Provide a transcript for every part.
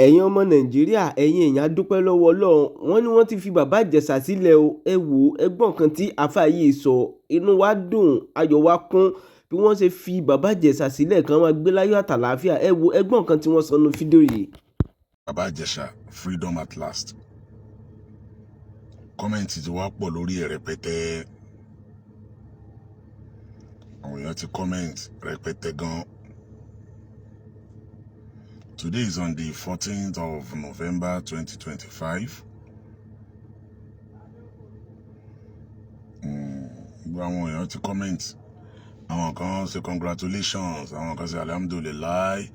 Ẹ̀yin ọmọ Nàìjíríà, ẹ̀yin èèyàn, a dúpẹ́ lọ́wọ́ Ọlọ́run. Wọ́n ní wọ́n ti fi Bàbá Ìjẹ̀ṣà sílẹ̀ o. Ẹ wò ó, ẹ gbọ́ nǹkan tí àáfàá yìí sọ. Inú wa dùn, ayọ̀ wa kún bí wọ́n ṣe fi Bàbá Ìjẹ̀ṣà sílẹ̀ kán máa gbé láyọ̀ àtàlàáfíà. Ẹ wo, ẹ gbọ́ nǹkan tí wọ́n sọ nínú fídíò yìí. Bàbá Ìjẹ̀ṣà, freedom at last. Comment ti wá pọ̀ lórí ẹ̀ rẹpẹtẹ. Àwọn èèyàn ti comment rẹpẹtẹ gan. Today is on the 14th of November 2025. Gbogbo àwọn èèyàn ti comment. Àwọn kan ṣe congratulations, àwọn kan ṣe alhamdulillahi,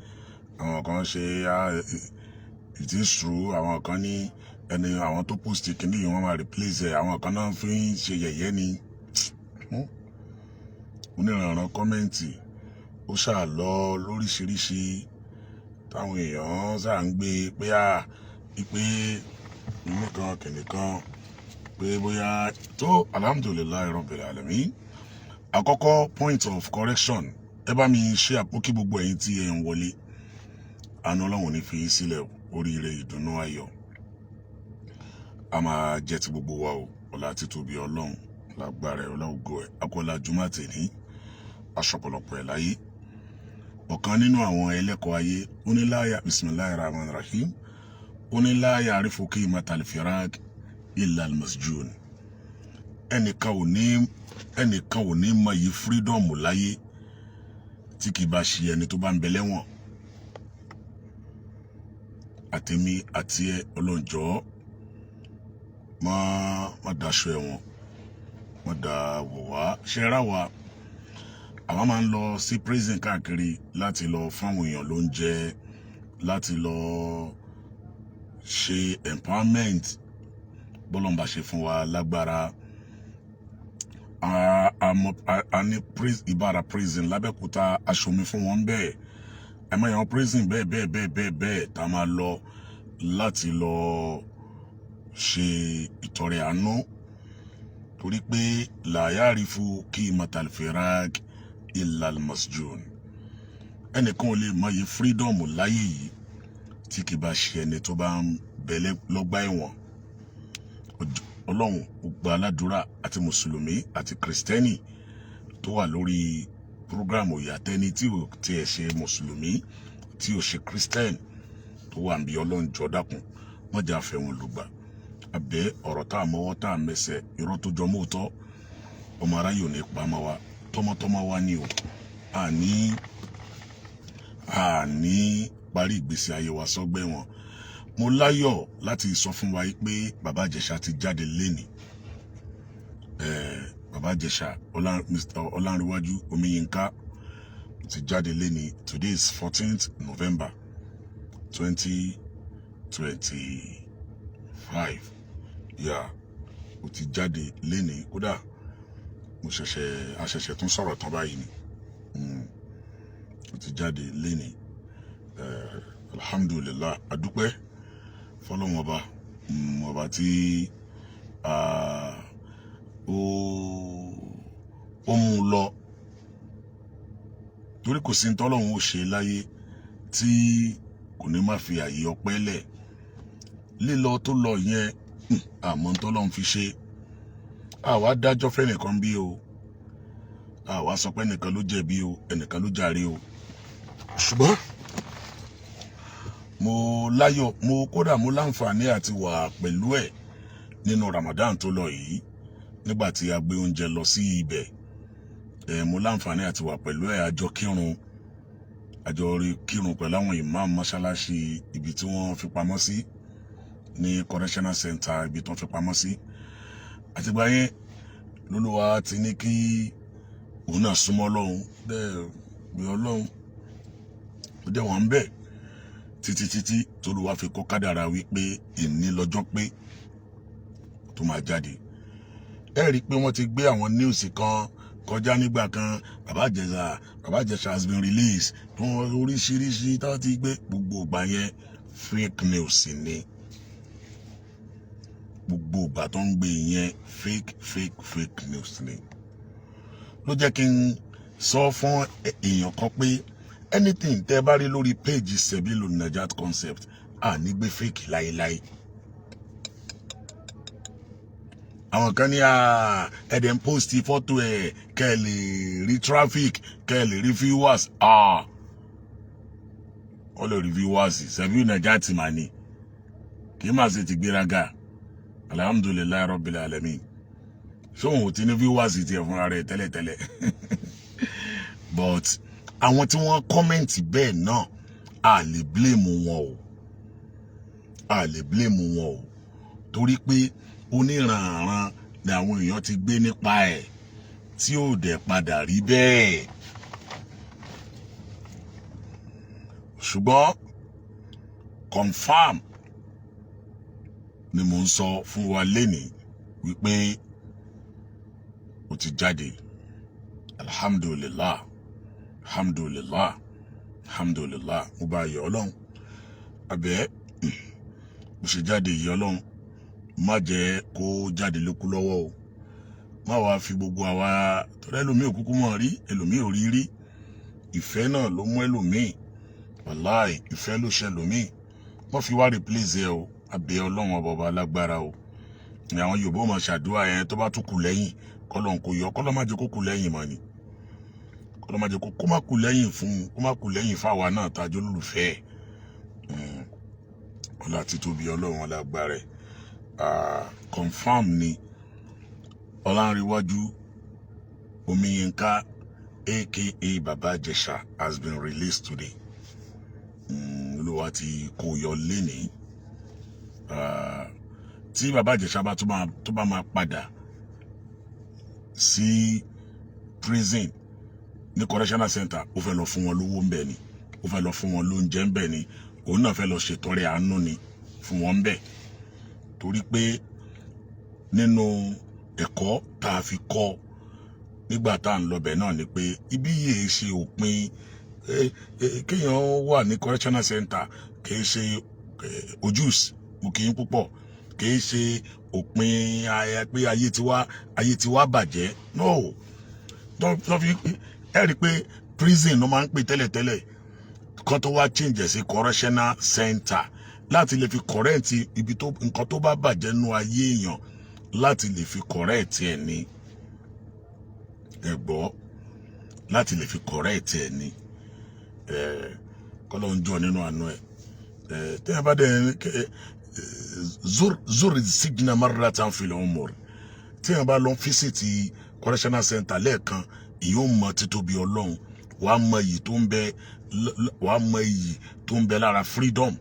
àwọn kan ṣe, "Ah, it is true." Àwọn kan ní ẹni àwọn tó post kìíní yìí, wọ́n máa replace ẹ̀. Àwọn kan náà fi ń ṣe yẹ̀yẹ́ ni. Onírànràn comment ó ṣáà lọ lóríṣiríṣi táwọn èèyàn ṣáà ń gbé pé à pé nìkan kìnìkan pé bóyá tó. Alhamdulillahi rabbil alamin. Àkọ́kọ́, point of correction, ẹ bá mi ṣe àpò kí gbogbo ẹ̀yin tí ẹ ń wọlé. Àánú Ọlọ́run ní fi yín sílẹ̀. Oríire, ìdùnnú, ayọ̀ a máa jẹ́ ti gbogbo wa o. Ọlá títóbi Ọlọ́run, lágbára ẹ̀, ọlá ògo ẹ̀. Akọ́lá jùmọ̀ tèní aṣọpọ̀lọpọ̀ ẹ̀ láyé. Ọ̀kan nínú àwọn ẹlẹ́kọ̀ọ́ ayé oníláyà, bismillahir rahmanir rahim, oníláyà àrífò kí matal firaq illa al-masjun. Ẹnìkan ò ní mọ yìí freedom láyé tí kì í bá ṣe ẹni tó bá ń bẹ lẹ́wọ̀n. Àtẹ̀mí àti ẹ, ọlọ́njọ́, má má daṣọ ẹ̀wọ̀n, má da wọ̀ wá. Ṣe ra wa, àwa máa ń lọ sí prison káàkiri láti lọ fáwọn èèyàn lóúnjẹ, láti lọ ṣe empowerment bọ́lọ́mbà ṣe fún wa lágbára. A ní Ìbàrà Prison lábẹ́òkúta, aṣomi fún wọn bẹ́ẹ̀. Ẹ máa yan prison bẹ́ẹ̀ bẹ́ẹ̀ bẹ́ẹ̀ bẹ́ẹ̀ bẹ́ẹ̀ tá a máa lọ láti lọ ṣe ìtọrẹ àánú, torí pé la ya'rifu qimatal firaq illa al-masjun. Ẹnìkan ò lè mọyì freedom láyé yìí tí kì bá ṣe ẹni tó bá ń bẹ lọ́gbà ẹ̀wọ̀n. Ọlọ́run, gbogbo aládùúrà àti mùsùlùmí àti kìrìsìtẹ́nì tó wà lórí program, ìyàtẹ́ni tí ò tiẹ̀ ṣe mùsùlùmí, tí ò ṣe kìrìsìtẹ́nì, tó wà ń bí, Ọlọ́run, jọ̀ọ́, dákun, mọ́jà fẹ́ wọn lùgbà abẹ́ ọ̀rọ̀ tá a mọ́wọ́ tá a mẹsẹ̀, irọ́ tó jọ mọ́tọ́. Ọmọ aráyò ní pamọ́ wa, tọmọtọmọ wa ni o. Àní parí ìgbésí ayé wa sọ́gbẹ́ wọn. Mo láyọ̀ láti sọ fún wa pé Bàbá Ìjẹ̀ṣà ti jáde lénìí. Bàbá Ìjẹ̀ṣà, Mr. Ọlánrewájú Omiyinka ti jáde lénìí. Today is 14th November 2025. Yeah, ó ti jáde lénìí. Kódà mo ṣẹ̀ṣẹ̀ àṣẹ̀ṣẹ̀ tún sọ̀rọ̀ tán báyìí ni. Ó ti jáde lénìí. Alhamdulillah, adúpẹ́ fọlọ́run ọba, ọba tí ó mú un lọ, torí kò sí ní tọ́lọ́run ó ṣe láyé tí kò ní má fi àyè ọpẹ́ lẹ̀. Lílọ tó lọ yẹn, àmọ́ tọ́lọ́run fi ṣe. Àwa dájọ́ fẹ́nìkan bí o, àwa sọ pé ẹnìkan ló jẹ̀bi o, ẹnìkan ló jàre o. Ṣùgbọ́n mo láyọ̀, mo kódà mo láǹfààní àti wà pẹ̀lú ẹ̀ nínú Ramadan tó lọ yìí, nígbà tí a gbé oúnjẹ lọ sí ibẹ̀. Ẹ mo láǹfààní àti wà pẹ̀lú ẹ̀, àjọ kírun, àjọ rí kírun pẹ̀lú àwọn imam mọ́ṣáláṣí ibi tí wọ́n fi pamọ́ sí ní correctional center, ibi tí wọ́n fi pamọ́ sí. Àtìgbà yẹn lÓlúwa ti ní kí òun náà súnmọ́ Ọlọ́run bẹ́ẹ̀ bí Ọlọ́run ó dẹ̀ wọ́n ń bẹ̀ títí títí tÓlúwa fi kọ́ kádàrá wípé ìní lọ́jọ́ pé tó máa jáde. Ẹ rí i pé wọ́n ti gbé àwọn news kan kọjá nígbà kan, Bàbá Ìjẹ̀ṣà, Bàbá Ìjẹ̀ṣà has been released, wọ́n oríṣiríṣi tó ti gbé. Gbogbo ìgbà yẹn, fake news ni. Gbogbo ìgbà tó ń gbé yẹn, fake, fake, fake news ni. Ló jẹ́ kí n sọ fún èèyàn kan pé anything tẹ́ bá rí lórí page Sebilu Najat Concept À ní gbé fake láéláé. Àwọn kan ní ẹ̀dẹ̀ ń post fọ́tò ẹ̀ kẹ́ ẹ lè rí traffic, kẹ́ ẹ lè rí viewers. Ó lè rí viewers sẹ́bí Nàìjíríà ti mà ní kì í má ṣe ti gbéraga. Alhamdulillahi rabbil alamin. Sóhun ò ti ní viewers tiẹ̀ fúnra rẹ̀ tẹ́lẹ̀tẹ́lẹ̀? But àwọn tí wọ́n comment bẹ́ẹ̀ náà, a lè blame wọn o, a lè blame wọn o, torí pé oníranran ni àwọn èèyàn ti gbé nípa ẹ̀ tí ò dẹ̀ padà rí bẹ́ẹ̀. Ṣùgbọ́n confam ni mò ń sọ fún wa lénìí wípé ó ti jáde. Alhamdulillah, alhamdulillah, alhamdulillah. Mo bá yọ Ọlọ́run abẹ́ bó ṣe jáde yìí. Ọlọ́run, má jẹ́ kó jáde lókú lọ́wọ́ o. Má wàá fi gbogbo àwa torí ẹlòmíì ò kúkú mọ̀ rí, ẹlòmíì ò rí rí. Ìfẹ́ náà ló mú ẹlòmíì, wàláì, ìfẹ́ ló ṣe ẹlòmíì. Wọ́n fi wá replace ẹ o. Abẹ́ Ọlọ́run ọba, ọba alágbára o. Ní àwọn Yorùbá máa ṣàdúrà yẹn, tó bá tún kù lẹ́yìn, kọ́lọ́n kò yọ, kọ́lọ́n má jẹ́ kó kù lẹ́yìn mọ́ ni, kọ́lọ́n má jẹ́ kó má kù lẹ́yìn fún, kó má kù lẹ́yìn fáwa náà tájú olólùfẹ́ ẹ̀. Ọlá títóbi Ọlọ́run alágbára ẹ̀. Confam ni Ọlánrewájú Omiyinka, aka Baba Ijesha, has been released today. Olúwa ti kó yọ lénìí. Tí Baba Ijesha bá tó bá máa padà sí prison ní correctional center, ó fẹ́ lọ fún wọn lówó ńbẹ ni, ó fẹ́ lọ fún wọn lóúnjẹ ńbẹ ni, òun náà fẹ́ lọ ṣètọrẹ àánú ni fún wọn ńbẹ, torí pé nínú ẹ̀kọ́ tá a fi kọ́ nígbà tá à ń lọbẹ̀ náà ni pé ibi yìí ṣe òpin. Kéèyàn wà ní correctional center kìí ṣe ojús mo kì í púpọ̀, kìí ṣe òpin pé ayé tiwa bàjẹ́. No, tó fi ẹ rí i pé prison ló máa ń pè tẹ́lẹ̀tẹ́lẹ̀ kan, tó wá change ẹ̀ sí correctional center láti lè fi correct ibi tó nǹkan tó bá bàjẹ́ nú ayé èèyàn, láti lè fi correct ẹ̀ ní. Ẹ gbọ́, láti lè fi correct ẹ̀ ní. Kọ́lọ́ ń jọ nínú àánú ẹ̀. Tẹ́yà bá dẹ̀ zur sijna marratan fil umur, tẹ́yà bá lọ visit correctional center lẹ́ẹ̀kan, ìyóò mọ títóbi Ọlọ́run, wàá mọ iyì tó ń bẹ, wàá mọ iyì tó ń bẹ lára freedom.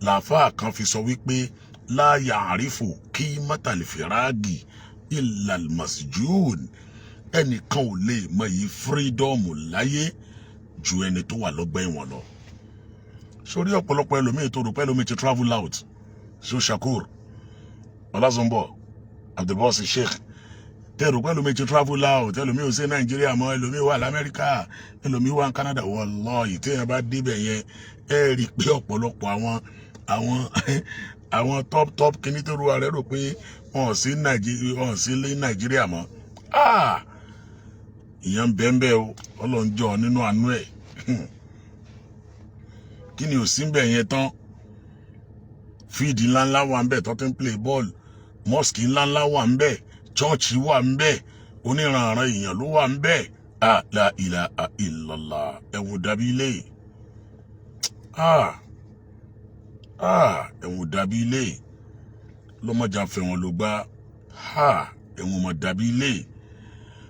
Làáfàá kan fi sọ wípé la ya'rifu qimatal firagi illa al-masjun. Ẹnìkan ò lè mọ iyì freedom láyé ju ẹni tó wà lọ́gbà ẹ̀wọ̀n lọ. Sórí ọ̀pọ̀lọpọ̀ ẹlòmíì tó rò pé ẹlòmíì ti travel out, so Shakur Ọlázùnbọ̀ Abdulbọ́sì Sheikh, tẹ̀rù pé ẹlòmíì ti travel out, ẹlòmíì ò sí Nàìjíríà mọ́, ẹlòmíì wà lamẹ́ríkà, ẹlòmíì wà ní Canada. Wallahi, téèyàn bá débẹ̀ yẹn, ẹ rí i pé ọ̀pọ̀lọpọ̀ àwọn top top kìíní tó ru ààrẹ rò pé wọn ò sí Nàìjíríà, wọn ò sí ní Nàìjíríà mọ́. Ah, ìyẹn bẹ́ẹ̀ o. Ọlọ́njọ́ nínú àánú ẹ̀, kí ni ò sí bẹ́ẹ̀ yẹn tán? Field ńláńlá wà ń bẹ̀ tó ti ń play ball, mosque ńláńlá wà ń bẹ̀, church wà ń bẹ̀, oníranran èèyàn ló wà ń bẹ̀. Ah, la ilaha illallah. Ẹ̀wọ̀n dàbí ilé. Ah ah, ẹ̀wọ̀n dàbí ilé. Lọ́mọdé àfẹ̀wọ̀n ló gbá. Ha, ẹ̀wọ̀n mọ̀ dàbí ilé.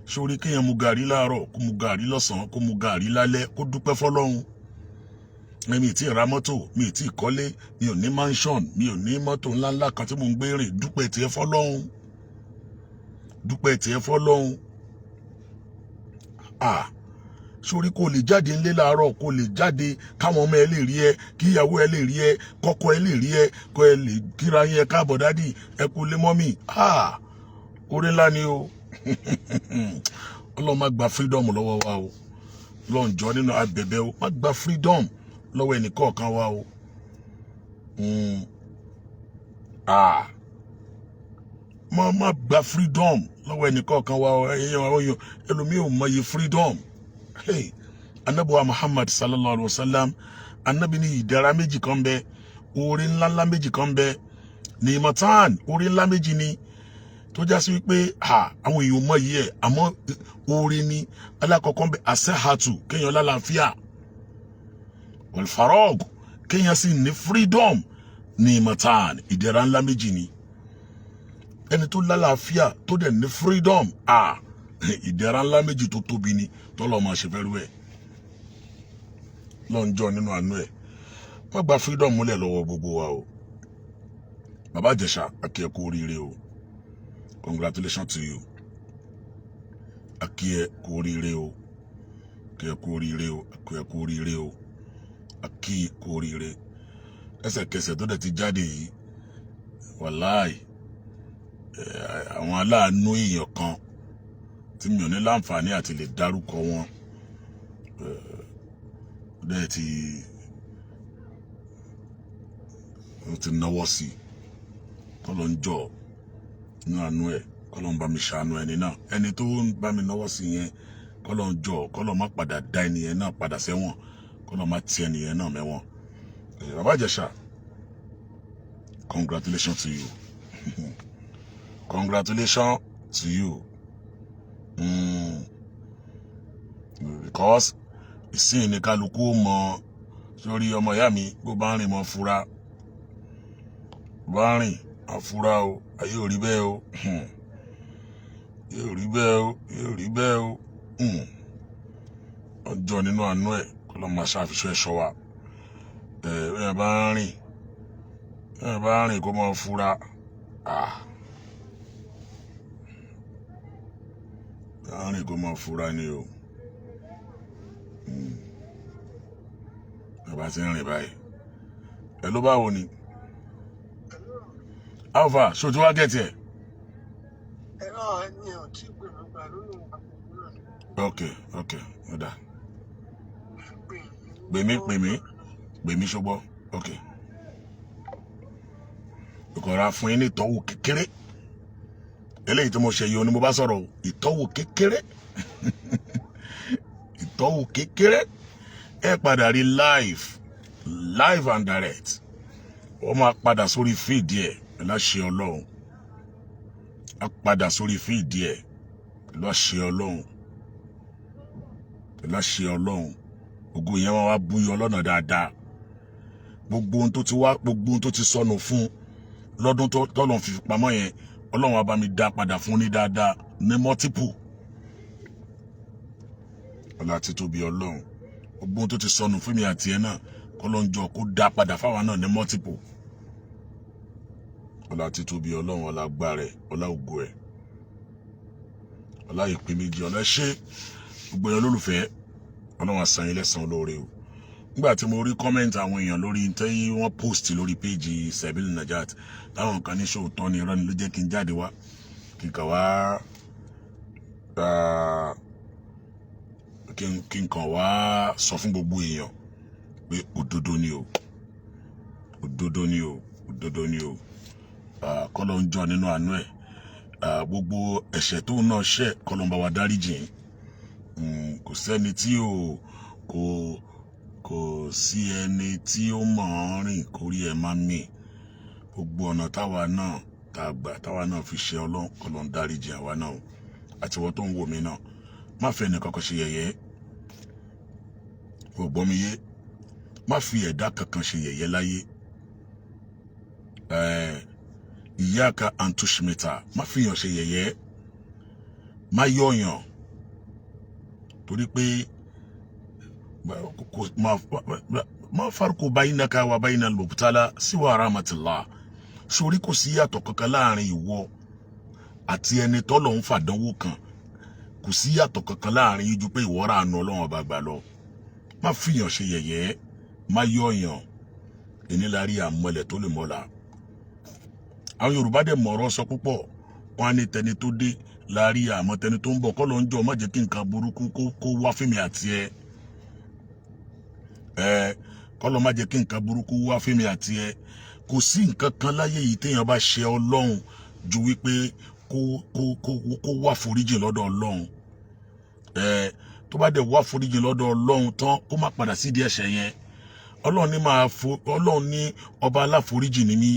Sórí kéèyàn mu gàrí láàárọ̀, kó mu gàrí lọ́sàn-án, kó mu gàrí lálẹ́, kó dúpẹ́ fọlọ́run. Mi ì tí ì ra mọ́tò, mi ì tí ì kọ́lé, mi ò ní mansion, mi ò ní mọ́tò ńláńlá kan tí mò ń gbé rìn. Dúpẹ́ tiẹ̀ fọlọ́run, dúpẹ́ tiẹ̀ fọlọ́run. Ah, sórí kò lè jáde ńlé láàárọ̀, kò lè jáde káwọn ọmọ ẹ lè rí ẹ, kí ìyàwó ẹ lè rí ẹ, kọ́kọ́ ẹ lè rí ẹ, kọ́ ẹ lè kíra yín, ẹ káàbọ̀ daddy, ẹ kú lé mummy. Ah, orí ńlá ni o. Ọlọ́run má gba freedom lọ́wọ́ wa o. Lọ́njọ́ nínú abẹ̀bẹ̀ o, má gba freedom lọ́wọ́ ẹnìkọ̀ọ̀kan wa o. Ah, má gba freedom lọ́wọ́ ẹnìkọ̀ọ̀kan wa o. Ẹ̀yẹ àwọn èèyàn, ẹlòmíì ò mọyì freedom. Hey, anabuwa Muhammad sallallahu alaihi wa sallam, anabi ní ìdára méjì kan bẹ. Oore ńláńlá méjì kan bẹ ní ìmọ̀tán. Oore ńlá méjì ni tó já sí wípé àwọn èèyàn mọ̀ yìí ẹ̀, àmọ́ oore ni. Alákọ̀ọ́kọ́ ń bẹ, asehatu, kéèyàn lálàáfíà, wal-farag, kéèyàn sì ní freedom, ní ìmọ̀tán. Ìdẹ̀ra ńlá méjì ni. Ẹni tó lálàáfíà tó dẹ̀ ní freedom, ìdẹ̀ra ńlá méjì tó tóbi ni tọ́lọ́ máa ṣe fẹ́rú ẹ̀ lọ́njọ́ nínú àánú ẹ̀. Wọ́n gba freedom múlẹ̀ lọ́wọ́ gbogbo wa o. Bàbá Ìjẹ̀ṣà, a kí ẹ kú oríire o. Congratulations to you. A kí ẹ kú oríire o, kí ẹ kú oríire o, kí ẹ kú oríire o, a kí ẹ kú oríire. Ẹsẹ̀kẹsẹ̀ tó dẹ̀ ti jáde yìí, wàláì, àwọn aláàánú èèyàn kan tí mi ò ní láǹfààní àti lè dárúkọ wọn dẹ̀ ti wọ́n ti náwó sí i. Kọ́lọ́ ń jọ nínú àánú ẹ̀, kọ́lọ́ ń bá mi ṣàánú ẹni náà, ẹni tó ń bá mi náwó sí yẹn. Kọ́lọ́ ń jọ, kọ́lọ́ má padà dá ẹni yẹn náà padà sẹ́wọ̀n, kọ́lọ́ má ti ẹni yẹn náà mẹ́wọ̀n. Bàbá Ìjẹ̀ṣà, congratulations to you, congratulations to you, because ìsìn ní kálukú mọ sórí ọmọ ìyá mi. Bó bá ń rìn, mọ́ fura. Bó bá ń rìn, àfúrá o. Ayé ò rí bẹ́ẹ̀ o, ayé ò rí bẹ́ẹ̀ o, ayé ò rí bẹ́ẹ̀ o. Ọjọ́ nínú àánú ẹ̀, kó lọ́ máa ṣàfihàn ẹ̀ṣọ́ wa. Ẹ̀ bá ń rìn, ẹ̀ bá ń rìn, kó máa fura. Bá ń rìn, kó máa fura ni o. Ẹ bá ti ń rìn báyìí, ẹ ló báwo ni? Alpha, ṣé o ti wá get ẹ̀? Ẹ̀rọ ẹni ò tí gbèrò gbà lórí àkókò náà. Ok, ó dà. Pè. Pè mí, pè mí, pè mí, ṣùgbọ́n ok, ìkọ̀ra fún yín ní ìtọ́wò kékeré. Eléyìí tí mo ṣe yìí, ó ní mo bá sọ̀rọ̀ o. Ìtọ́wò kékeré, ìtọ́wò kékeré. Ẹ padà rí live, live and direct. Ó máa padà sórí feed ẹ̀ pẹ̀lú àṣẹ Ọlọ́run. Á padà sórí feed ẹ̀ pẹ̀lú àṣẹ Ọlọ́run, pẹ̀lú àṣẹ Ọlọ́run. Ògo yẹn wọn wá búyọ lọ́nà dáadáa. Gbogbo ohun tó ti wá, gbogbo ohun tó ti sọnù fún lọ́dún tó tọ́lọ́run fi pamọ́ yẹn, Ọlọ́run á bá mi dá padà fún ní dáadáa, ní multiple. Ọlá títóbi Ọlọ́run. Gbogbo ohun tó ti sọnù fún mi àti ẹ náà, kọ́lọ́njọ kó dá padà fáwa náà ní multiple. Ọlá títóbi Ọlọ́run, ọlá agbára ẹ̀, ọlá ògo ẹ̀, ọlá ìpín méjì, ọlá. Ṣé gbogbo èèyàn lólùfẹ́, Ọlọ́run á san yín lẹ́san olóore o. Nígbà tí mo rí comment àwọn èèyàn lórí tẹ́yí wọ́n post lórí page Sebil Najat, táwọn kan ní ṣòótọ́ ni, irọ́ ni, ló jẹ́ kí n jáde wá, kí n kàn wá, kí n kàn wá sọ fún gbogbo èèyàn pé òdodo ni o, òdodo ni o, òdodo ni o. Kọ́lọ́ ń jọ nínú àánú ẹ̀, gbogbo ẹ̀ṣẹ̀ tóun náà ṣẹ̀, kọ́lọ́ ń bá wa dáríjì. Kò sẹ́ni tí ò kò kò sí ẹni tí ó mọ̀ ọ́n rìn kórí ẹ̀ má mì. Gbogbo ọ̀nà táwa náà tá a gbà, táwa náà fi ṣe Ọlọ́run, kọ́lọ́ ń dáríjì àwa náà o. Àti wọ́n tó ń wò mí náà, má fẹ́ ẹnì kankan ṣe yẹ̀yẹ́. O gbọ́ mi yé? Má fi ẹ̀dá kankan ṣe yẹ̀yẹ́ láyé. Ìyáka antushmita, má fi yàn ṣe yẹ̀yẹ́, má yọ̀yàn, torí pé ma farqu baynaka wa bayna al-mubtala siwa rahmatillah. Sórí, kò sí yàtọ̀ kankan láàrin ìwọ àti ẹni tọ́lọ̀ ń fàdánwò kan. Kò sí yàtọ̀ kankan láàrin yín ju pé ìwọ ra àánú Ọlọ́run Ọba gbà lọ. Má fìyàn ṣe yẹ̀yẹ́, má yọ̀yàn. Èní la rí, àmọ́lẹ̀ tó lè mọ́la. Àwọn Yorùbá dẹ̀ mọ̀ọ́rọ̀ sọ púpọ̀. Wọn á ní tẹni tó dé la rí, àmọ́ tẹni tó ń bọ̀. Kọ́ ló ń jọ, má jẹ́ kí nǹkan burúkú kó wá fún mi àti ẹ. Ẹ kọ́ ló má jẹ́ kí nǹkan burúkú wá fún mi àti ẹ. Kò sí nǹkan kan láyé yìí téèyàn bá ṣe Ọlọ́run ju wípé kó wá foríjì lọ́dọ̀ Ọlọ́run. Ẹ tó bá dẹ̀ wá foríjì lọ́dọ̀ Ọlọ́run tán, kó má padà sídìí ẹ̀ṣẹ̀ yẹn. Ọlọ́run ní máa fo, Ọlọ́run ní ọba aláforíjì ni mí.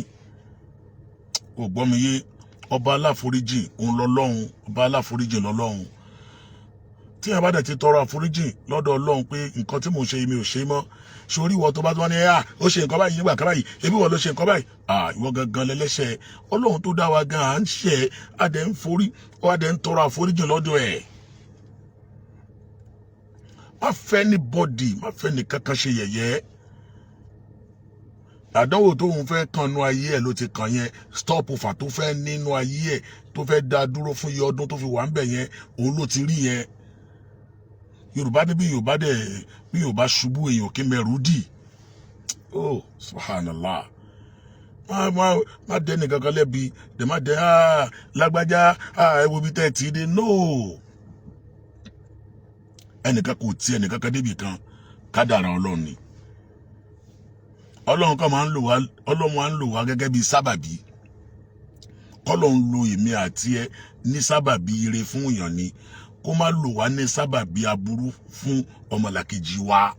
Ò gbọ́ mi yé? Ọba aláforíjì òun lọ́lọ́run, ọba aláforíjì lọ́lọ́run. Tí a bá dẹ̀ ti tọrọ àforíjì lọ́dọ̀ Ọlọ́run pé nǹkan tí mò ń ṣe, mi ò ṣe mọ́, sórí ìwọ tó bá tó wá ní à ó ṣe nǹkan báyìí nígbà kan báyìí, ebi ìwọ ló ṣe nǹkan báyìí, à ìwọ gangan lẹ́lẹ́ṣẹ̀. Ọlọ́run tó dá wa gan, à ń ṣe, à dẹ̀ ń forí, à dẹ̀ ń tọrọ àforíjì lọ́dọ̀ ẹ̀. Má fẹ́ ní bọ́dì, má fẹ́ ní kankan ṣe yẹ̀yẹ́. Àdánwò tóun fẹ́ kànú ayé ẹ̀ ló ti kàn yẹn. Stop fà tó fẹ́ nínú ayé ẹ̀, tó fẹ́ dá dúró fún iye ọdún tó fi wà ń bẹ̀ yẹn, òun ló ti rí yẹn. Yorùbá ní bí Yorùbá dẹ̀ bí Yorùbá ṣubú, èèyàn kí mẹ́rù dì. Oh, subhanallah. Má dẹ́ nìkan kan lẹ́bi dẹ̀, má dẹ́, ah, lágbájá, ah, ẹ wo bí tẹ́ ẹ ti dé. No, ẹnìkan kò tí ẹnìkan kan débi kan, kádàrá Ọlọ́run ni. Ọlọ́run kan máa ń lò wá, Ọlọ́run máa ń lò wá gẹ́gẹ́ bí sábàbí. Kọ́lọ́run lo èmi àti ẹ ní sábàbí ire fún èèyàn ni, kó má lò wá ní sábàbí aburú fún ọmọlàkejì wa.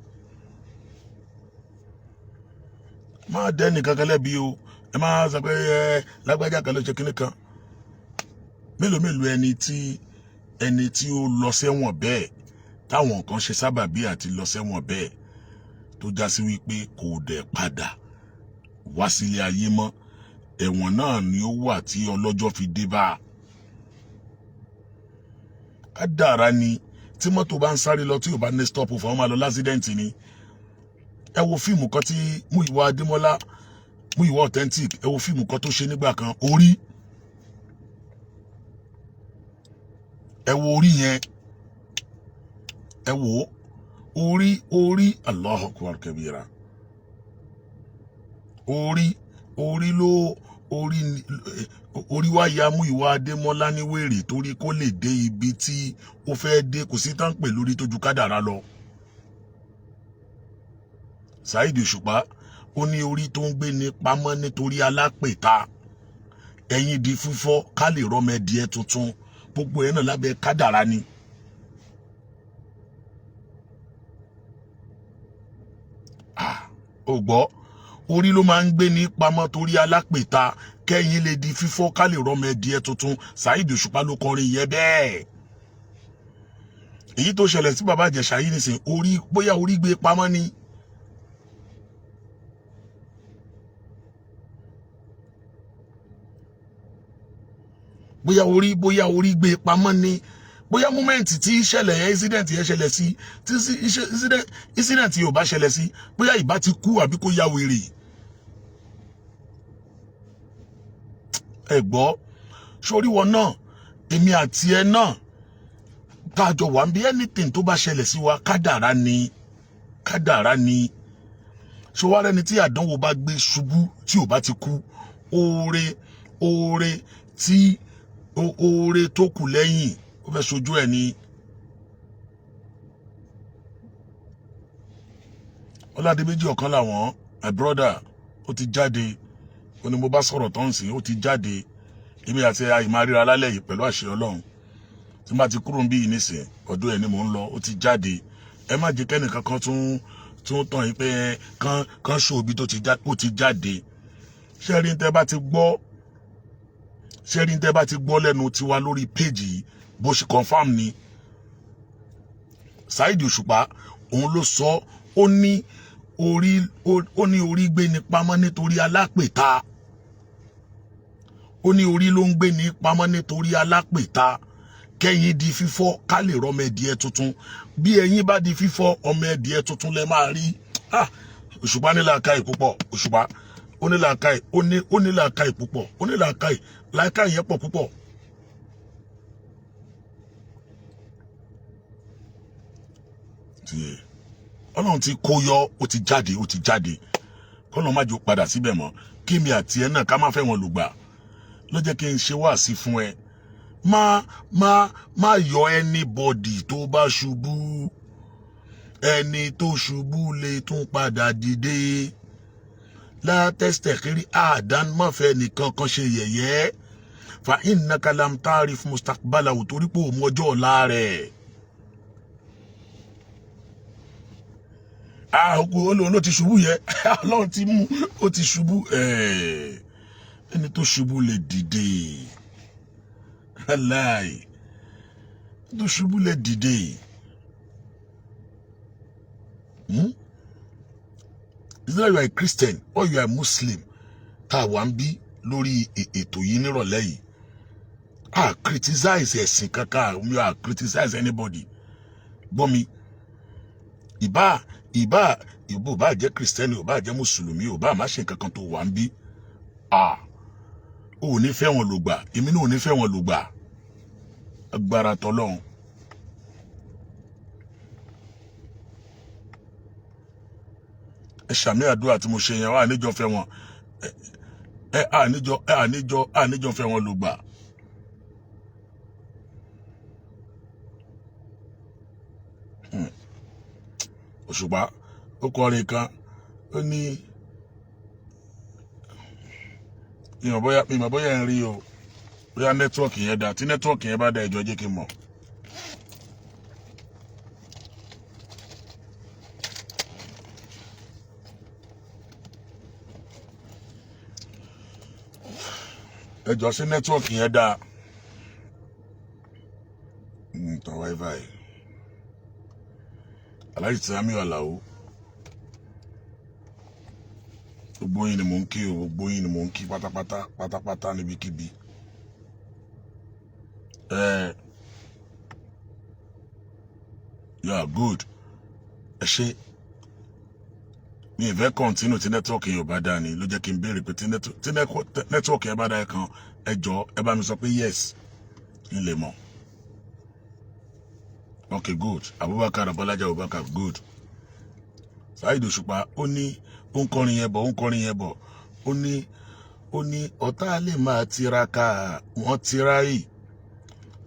Má dẹ́ nìkan kan lẹ́bi o. Ẹ má sọ pé ẹ lágbájá kan ló ṣe kíní kan. Mélòó mélòó ẹni tí ó lọ sẹ́wọ̀n bẹ́ẹ̀, táwọn kan ṣe sábàbí àti lọ sẹ́wọ̀n bẹ́ẹ̀, tó já sí wípé kò dẹ̀ padà wá sílé ayé mọ́, ẹ̀wọ̀n náà ni ó wà tí ọlọ́jọ́ fi dé bá a. Kádàrá ni. Tí mọ́tò bá ń sáré lọ, tí ò bá ní stop fún ọmọ lọ l'accident ni. Ẹ wo fíìmù kan tí Múyìwá Adémọ́lá, Múyìwá Authentic, ẹ wo fíìmù kan tó ṣe nígbà kan, orí. Ẹ wo orí yẹn, ẹ wo orí, orí. Allahu akbar kabira. Orí, orí ló orí, orí wá ya Múyìwá Adémọ́lá ní wèrè torí kó lè dé ibi tí ó fẹ́ dé. Kò sí tán pè lórí tó ju kádàrá lọ. Saheed Òṣùpá, ó ní orí tó ń gbé ní pamọ́ nítorí alápèta, ẹ̀yìn di fífọ́ ká lè rọ́mọ ẹdìẹ tuntun. Gbogbo ẹ̀ náà lábẹ́ kádàrá ni. Ó gbọ́, orí ló máa ń gbé ní pamọ́ torí alápèta, kẹ́yìn lè di fífọ́ ká lè rọ́mọ ẹdìẹ tuntun. Saheed Òṣùpá ló kọrin yẹn bẹ́ẹ̀. Èyí tó ṣẹlẹ̀ sí bàbá Ìjẹ̀ṣà yìí nìsín, orí, bóyá orí gbé pamọ́ ni. Bóyá orí gbé pamọ́ ni, bóyá moment tí ìṣẹ̀lẹ̀ yẹn, incident yẹn ṣẹlẹ̀ sí, tí incident yóò bá ṣẹlẹ̀ sí, bóyá ìbá ti kú àbí kó ya wèrè. Ẹ gbọ́, sórí wọn náà, èmi àti ẹ náà káàjọ wà ń bí, anything tó bá ṣẹlẹ̀ sí wa, kádàrá ni, kádàrá ni. Ṣọwárẹ́ni tí àdánwò bá gbé ṣubú, tí ò bá ti kú, oore tí oore tó kù lẹ́yìn, ó fẹ́ sojú ẹ̀ ni. Ọládìméjì ọ̀kan làwọn, my brother, ó ti jáde. Ó ní mo bá sọ̀rọ̀ tó ń sìn, ó ti jáde. Èmi àti àyè máa ríra lálẹ́ yìí pẹ̀lú àṣẹ Ọlọ́run. Tí n bá ti kúrò níbí yìí nísìn, ọ̀dọ̀ ẹ̀ ni mò ń lọ. Ó ti jáde. Ẹ má jẹ́ kẹ́nìkan kan tún tàn yín pé kán kán ṣòbí tó ti jáde. Ó ti jáde. Ṣé rí tẹ́ bá ti gbọ́, ṣé rí tẹ́ bá ti gbọ́ lẹ́nu tiwa lórí péjì yìí, bó ṣe confirm ni. Saheed Òṣùpá, òun ló sọ, ó ní orí, ó ní orí gbé ní pamọ́ nítorí alápèta. Ó ní orí ló ń gbé ní pamọ́ nítorí alápèta, kẹ́yìn di fífọ́ ká lè rọ́mọ ẹdìẹ tuntun. Bí ẹyin bá di fífọ́, ọmọ ẹdìẹ tuntun lẹ máa rí. Ah, Òṣùpá ní làákàyè púpọ̀. Òṣùpá, ó ní làákàyè, ó ní làákàyè púpọ̀, ó ní làákàyè, làákàyè yẹn pọ̀ púpọ̀. Tí Ọlọ́run ti kó yọ, ó ti jáde, ó ti jáde. Kọ́nà má jò padà síbẹ̀ mọ́. Kí mi àti ẹ náà ká má fẹ́ wọn lùgbà ló jẹ́ kí n ṣe wáàsí fún ẹ. Má yọ anybody tó bá ṣubú. Ẹni tó ṣubú lè tún padà dìde. Látẹ́sítẹ̀kiri àdán, mọ́fẹ́ nìkan kan ṣe yẹ̀yẹ́. Fa innaka lam ta'rif mustaqbalahu, torí pé òun ọjọ́ ọ̀la rẹ̀. Àkókò olóhùn ló ti ṣubú yẹ. Ọlọ́run ti mú ó ti ṣubú. Ẹni tó ṣubú lè dìde. Aláì tó ṣubú lè dìde. Hmm? Is that you are a Christian or you are a Muslim tá a wà ń bí lórí ètò yìí nírọ̀lẹ́ yìí? A criticize ẹ̀sìn kankan, mi ò criticize anybody. Gbọ́ mi, ìbá ìbá ìbò bá jẹ́ Christian, ò bá jẹ́ Mùsùlùmí, ò bá má ṣe nǹkan kan tó wà ń bí, a ò ní fẹ́ wọn lògbà, èmi náà ò ní fẹ́ wọn lògbà. Agbára tọlọ́run. Ẹ ṣàmì àdúrà tí mo ṣe yẹn wà níjọ fẹ́ wọn ẹ àníjọ ẹ àníjọ àníjọ fẹ́ wọn lògbà. Òṣùpá ó kọrin kan, ó ní ìmọ̀ bóyá ń rí o, bóyá network yẹn dá. Tí network yẹn bá dá, ìjọ jẹ́ kí n mọ̀. Ẹ jọ, sí network yẹn dá tán wifi. Aláàjì Sàmí Àlàó, gbogbo yín ni mò ń kí o, gbogbo yín ni mò ń kí pátápátá pátápátá níbikíbi. Ẹ you are good. Ẹ ṣe. Mi ì fẹ́ continue tí network yẹn ò bá dáa ni ló jẹ́ kí n béèrè pé tí network yẹn bá dáa kan, ẹ jọ, ẹ bá mi sọ pé yes n lè mọ̀. Okay, good. Abubakar Abọ́lájà Abubakar, good. Saheed Òṣùpá, ó ní ó ń kọrin yẹn bọ̀, ó ń kọrin yẹn bọ̀, ó ní ọ̀tá lè máa tiraka, wọ́n tiráyì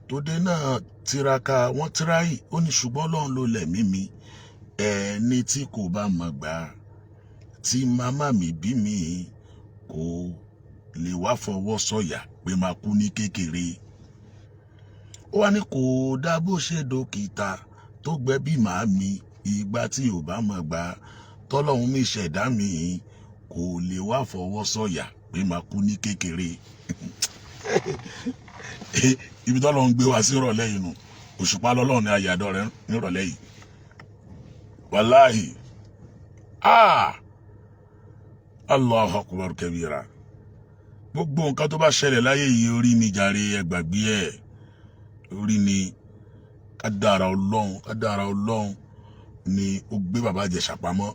tóde náà tiraka, wọ́n tiráyì. Ó ní ṣùgbọ́n Ọlọ́run ló lẹ̀mí mi. Ẹni tí kò bá mọ̀ gbà tí màmá mi bí mi kò lè wá fọwọ́ sọ̀yà pé máa kú ní kékeré. Ó wá ní kò dá bó ṣe dókítà tó gbẹ̀bí màmí. Ìgbà tí ò bá mọ̀ gbà tọ́lọ́hún mi ṣẹ̀dá mi kò lè wá fọwọ́ sọ̀yà pé máa kú ní kékeré. Ibi tọ́lọ́hún gbé wa sí ìrọ̀lẹ́ yìí nù. Òṣùpá lọ́lọ́run ní ayàdọ́ rẹ nírọ̀lẹ́ yìí. Wàláhì, ah, Allahu akbar kabira. Gbogbo nǹkan tó bá ṣẹlẹ̀ láyé yìí, orí ni jàre. Ẹ gbàgbé ẹ̀, orí ni. Kádàrá Ọlọ́run, kádàrá Ọlọ́run ni. Ó gbé Bàbá Ìjẹ̀ṣà pamọ́,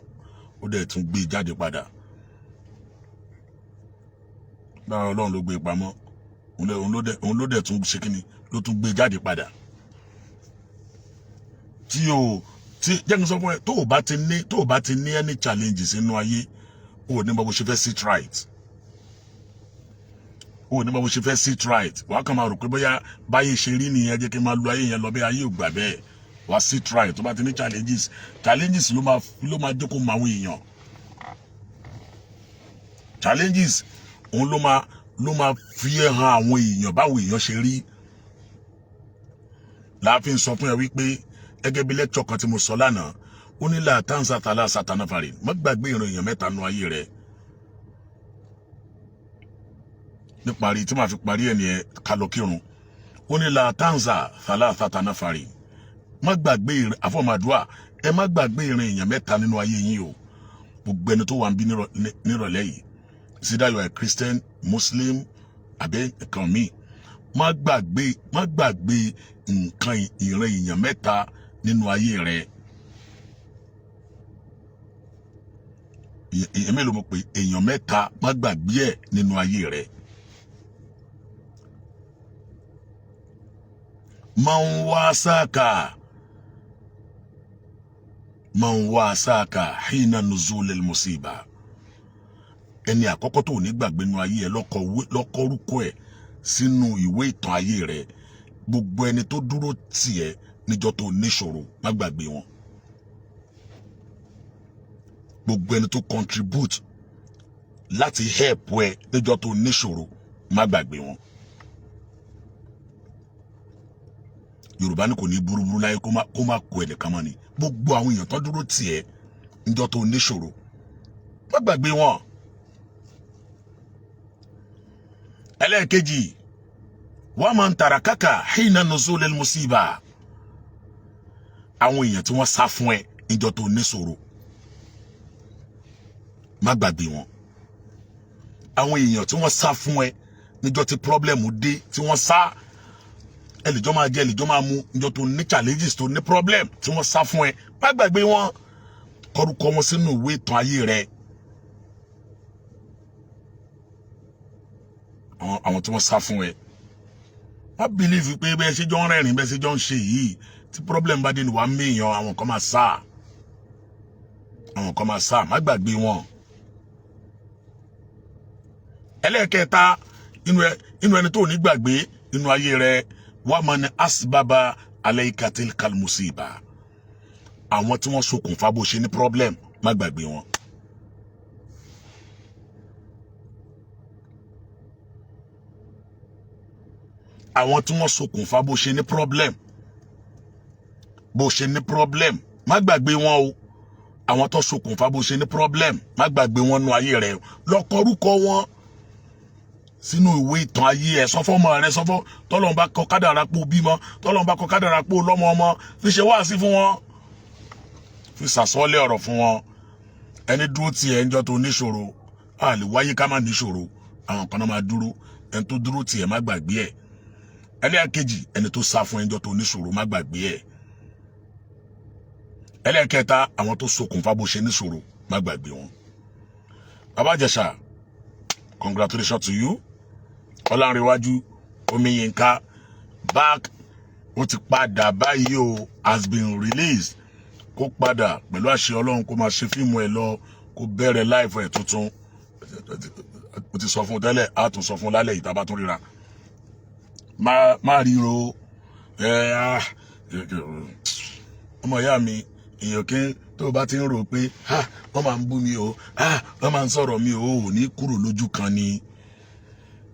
ó dẹ̀ tún gbé jáde padà. Kádàrá Ọlọ́run ló gbé pamọ́, òun ló dẹ̀ tún ṣe kíni, ló tún gbé jáde padà. Tí o tí jẹ́ kí n sọ fún ẹ, tó o bá ti ní any challenges nínú ayé, o ò ní mọ bó ṣe fẹ́ sit right, o ò ní mọ bó ṣe fẹ́ sit right. Wàá kàn máa rò pé bóyá báyé ṣe rí nìyẹn, jẹ́ kí n máa lu ayé yẹn lọ bí ayé ò gbà bẹ́ẹ̀. Wàá sit right tó bá ti ní challenges. Challenges ló máa jókòó mọ àwọn èèyàn. Challenges òun ló máa fi ẹ́ hàn àwọn èèyàn báwo èèyàn ṣe rí. Láàfin sọ fún ẹ wípé gẹ́gẹ́ bí lecture kan tí mo sọ lánàá, ó ní làtàǹsà tàlà sàtànàfàrè, má gbàgbé ìran èèyàn mẹ́ta nu ayé rẹ. Níparí tí màá fi parí ẹ̀ nìyẹn, ká lọ kírun. Ó ní làtàǹsà tàlà sàtànàfàrè, má gbàgbé àfọ̀màdúà, ẹ má gbàgbé ìran èèyàn mẹ́ta nínú ayé yín o. Gbogbo ẹni tó wà ń bí nírọ̀lẹ́ yìí, is either you are a Christian, Muslim àbí nǹkan míì, má gbàgbé nǹkan ìran èèyàn mẹ́ta nínú ayé rẹ. Èèyàn mélòó mo pè? Èèyàn mẹ́ta, má gbàgbé ẹ̀ nínú ayé rẹ. Man wasaka, man wasaka hina nuzul al-musiba. Ẹni àkọ́kọ́ tó ní gbàgbé nínú ayé ẹ, lọ́kọ́rúkọ ẹ̀ sínú ìwé ìtàn ayé rẹ: gbogbo ẹni tó dúró tì ẹ́ níjọ́ tó níṣòro, má gbàgbé wọn. Gbogbo ẹni tó contribute láti help ẹ níjọ́ tó níṣòro, má gbàgbé wọn. Yorùbá ní kò ní burúburú láyé kó má kó ẹnìkan mọ́ ni. Gbogbo àwọn èèyàn tó dúró tì ẹ́ Níjọ́ tó níṣòro, má gbàgbé wọn. Ẹlẹ́ẹ̀kejì, wọ́n máa ń tara kàkà hina nuzulil musiba. Àwọn èèyàn tí wọ́n sá fún ẹ níjọ́ tó níṣòro, má gbàgbé wọn. Àwọn èèyàn tí wọ́n sá fún ẹ níjọ́ tí problem dé, tí wọ́n sá, ẹ lè jọ máa jẹ, ẹ lè jọ máa mu, níjọ́ tó ní challenges, tó ní problem, tí wọ́n sá fún ẹ, má gbàgbé wọn. Kọrúkọ wọn sínú ìwé ìtàn ayé rẹ. Àwọn tí wọ́n sá fún ẹ, má believe pé bẹ́ẹ̀ ṣe jọ ń rẹ́rìn, bẹ́ẹ̀ ṣe jọ ń ṣe yìí, tí problem bá dé ni wàá méèyàn. Àwọn kan máa sá, àwọn kan máa sá, má gbàgbé wọn. Ẹlẹ́ẹ̀kẹta, inú ẹni tó ní gbàgbé inú ayé rẹ, wàá máa ní asibaba alayka tilkal musiba. Àwọn tí wọ́n ṣokùnfà bó ṣe ní problem, má gbàgbé wọn. Àwọn tí wọ́n ṣokùnfà bó ṣe ní problem, bó ṣe ní problem, má gbàgbé wọn o. Àwọn tó ṣokùnfà bó ṣe ní problem, má gbàgbé wọn nú ayé rẹ. Lọ kọrúkọ wọn sínú ìwé ìtàn ayé ẹ. Sọ fọmọ rẹ, sọ fọ tọlọ́run bá kọ kádàrá pò bímọ, tọlọ́run bá kọ kádàrá pò lọ́mọ ọmọ, fi ṣe wáàsí fún wọn, fi ṣàsọlẹ̀ ọ̀rọ̀ fún wọn. Ẹni dúró tiẹ̀ ńjọ́ tó níṣòro, a lè wáyé ká má níṣòro, àwọn kan náà máa dúró. Ẹni tó dúró tiẹ̀, má gbàgbé ẹ̀. Ẹlẹ́ẹ̀kejì, ẹni tó sá fún ẹnjọ́ tó níṣòro, má gbàgbé ẹ̀. Ẹlẹ́ẹ̀kẹta, àwọn tó ṣokùnfà bó ṣe níṣòro, má gbàgbé wọn. Bàbá Ìjẹ̀ṣà, congratulations to you. Ọlánrewájú Omiyinka back, ó ti padà báyìí o, has been released. Kó padà pẹ̀lú àṣẹ Ọlọ́run, kó máa ṣe fíìmù ẹ̀ lọ, kó bẹ̀rẹ̀ life ẹ̀ tuntun. Ó ti sọ fún un tẹ́lẹ̀, á tún sọ fún un lálẹ́ yìí tá a bá tún ríra. Má ríro ẹ. Ọmọ ìyá mi, èèyàn kí tó o bá ti ń rò pé wọ́n máa ń bú mi o, wọ́n máa ń sọ̀rọ̀ mi o, ò ní kúrò lójú kan ni.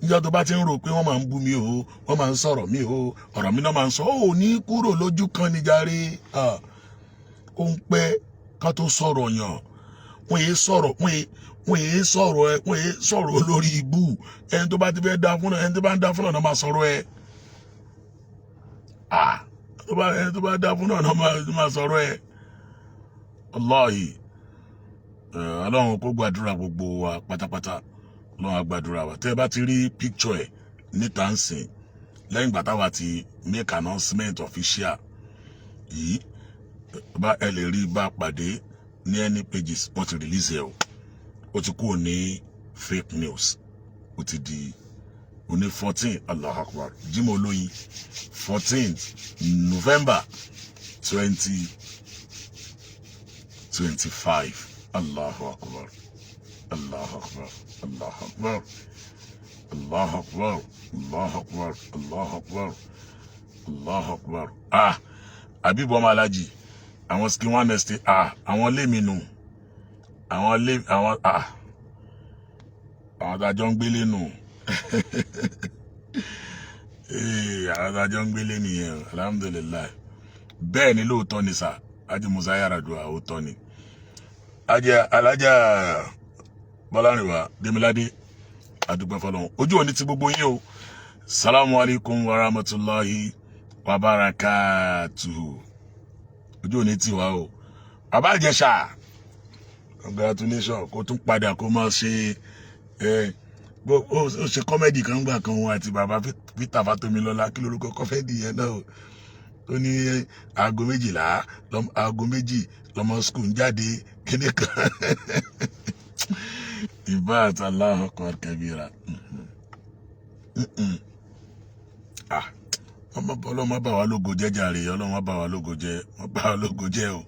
Níjọ́ tó bá ti ń rò pé wọ́n máa ń bú mi o, wọ́n máa ń sọ̀rọ̀ mi o, ọ̀rọ̀ mi náà máa ń sọ, ò ní kúrò lójú kan ni jàre. Ó ń pẹ́ ká tó sọ̀rọ̀ yàn. Wọ́n yéé sọ̀rọ̀, wọ́n yéé sọ̀rọ̀ ẹ, wọ́n yéé sọ̀rọ̀ olórí ibú. Ẹni tó bá ti fẹ́ da fún náà, ẹni tó bá ń da fún náà máa sọ̀rọ̀ ẹ. Ẹni tó bá da fún náà máa sọ̀rọ̀ ẹ. Wallahi, Ọlọ́run kó gbàdúrà gbogbo wa pátápátá. Ọlọ́run á gbàdúrà wa. Tẹ́ ẹ bá ti rí picture ẹ̀ níta ń sìn, lẹ́yìn ìgbà táwa ti make announcement official yìí, bá ẹ lè rí bá pàdé ní any pages, wọ́n ti release ẹ o. Ó ti kúrò ní fake news, ó ti di oní 14, Allahu Akbar, Jimoh Olóyin, 14 November 2025. Allahu Akbar, Allahu Akbar, Allahu Akbar, Allahu Akbar, Allahu Akbar, Allahu Akbar, Allahu Akbar. Ah, Àbíbọ̀ ọmọ alájì, àwọn skin one estate, ah, àwọn lé mi nù, àwọn lé àwọn, ah, àwọn tá a jọ ń gbélé nù. Ee, àwọn tá a jọ ń gbélé nìyẹn. Alhamdulillahi. Bẹ́ẹ̀ ni, lóòótọ́ ni sà, Ájí Musa Yar'Adua, òótọ́ ni. Ajá alájà Bọ́lárìnwá Démiládé, àdúgbò fọlọ́run, ojú òní ti gbogbo yín o. Salamu alaykum wa rahmatulahi wa barakatuhu. Ojú òní ti wá o. Bàbá Ìjẹ̀ṣà, congratulations. Kó tún padà kó máa ṣe ẹ bó ó ṣe comedy kan gbà kan, wọn àti bàbá Peter Fatomilola, kí lorúkọ comedy yẹn náà o? Ó ní aago 12, aago 2 lọmọ school ń jáde kíní kan. In fact, Allahu Akbar kabira. Ah, Ọlọ́run má bà wá lógo jẹ́ jàre. Ọlọ́run má bà wá lógo jẹ́, má bà wá lógo jẹ́ o.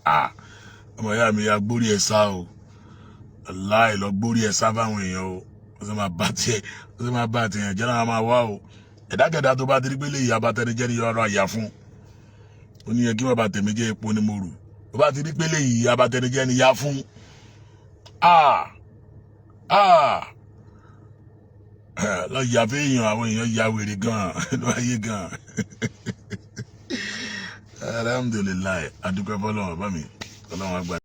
Ah, ọmọ ìyá mi, ya gbórí ẹ sá o. Aláì lọ gbórí ẹ sá fáwọn èèyàn o. Wọ́n sì máa bá tiẹ̀, wọ́n sì máa bá tiẹ̀ jẹ́ náà, máa wá o. Ẹ̀dákẹ́dá tó bá ti rí pé lè yá abatẹnijẹ́ ni yọrọ àyà fún ó ní yẹ kí wọ́n bá tèmi jẹ́, epo ni mo rù. Tó bá ti rí pé lè yí abatẹnijẹ́ ni yá fún. Ah ah, lọ yà fẹ́yàn, àwọn èèyàn ya wèrè gan ló ayé gan. Alhamdulillahi, adúpẹ́ fọlọ́run bá mi, Ọlọ́run àgbà.